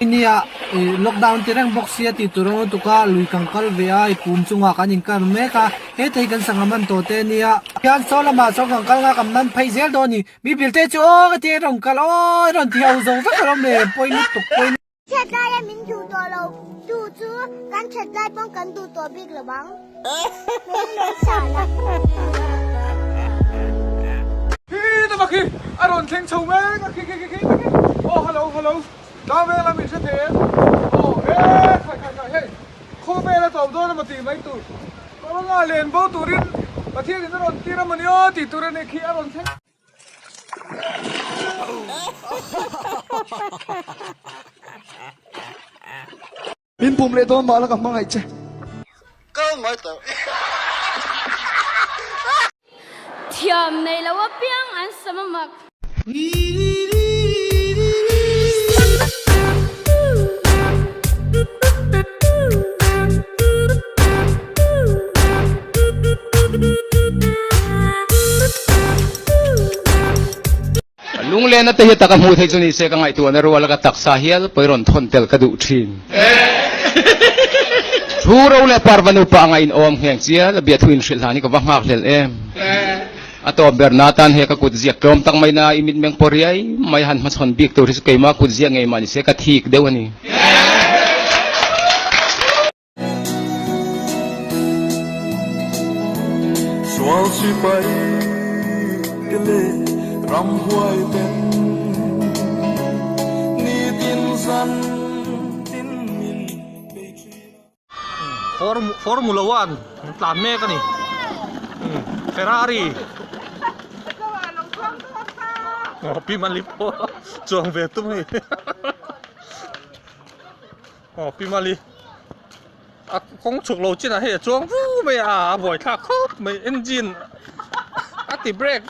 Nia ih lockdown ti reng bawk sia tih tur ang lutuk a lui kan kal ve a i pum chungah kan inkar mek a heta hi kan sangha man tawh te ania hian saw lamah sawn kan kal nga kan man phei zel dawn a ni mi bil te chu aw ka ti a i rawn kal aw i rawn ti ho zo vek alawm le pawi lutuk pawi lutuk. Chhiat laia min duh tawh lo tu chu kan that lai pawn kan duh tawh bik lo ang. Khi ta khi a rawn thleng chho mek a khi khi khi khi khi aw hello hello tlang veng lam in hre thei em aw he khai khai khai hei khawvel a tawp dawn emaw tih mai tur corona len bo turin Pathian in a rawn tir emaw ni aw tih tur a ni khi a rawn thleng Min bum leh dawn mah la ka hmangaih che. Kal mai tawh. Thiam nei lo apiang an sam a mak. Lunglena te hi taka hmuh theih chu ni se ka ngaihtuahna ruala ka taksa hial pawi rawn thawn tel ka duh thin. Thu ro leh parva nupa anga in awm ngheng chial a biathu in hrilh hlan hi ka va nghak hlel em. A tawp ber na tan he ka kut ziak tlawm tak mai na i mitmeng pawh riai mai han hmachhawn bik tur hi chu keimah kut ziak ngei mah ni se ka thik deuh a ni. Sual sipai te leh ramhuai ten nitin zan tin min bei thin a. Formula One an tlan mek a ni Ferrari aw Pi Mali pawh chuang ve tum hei. Aw Pi Mali a kawng chhuk lo chinah hei a chuang vu mai a a buaithlak khawp mai engine a ti break.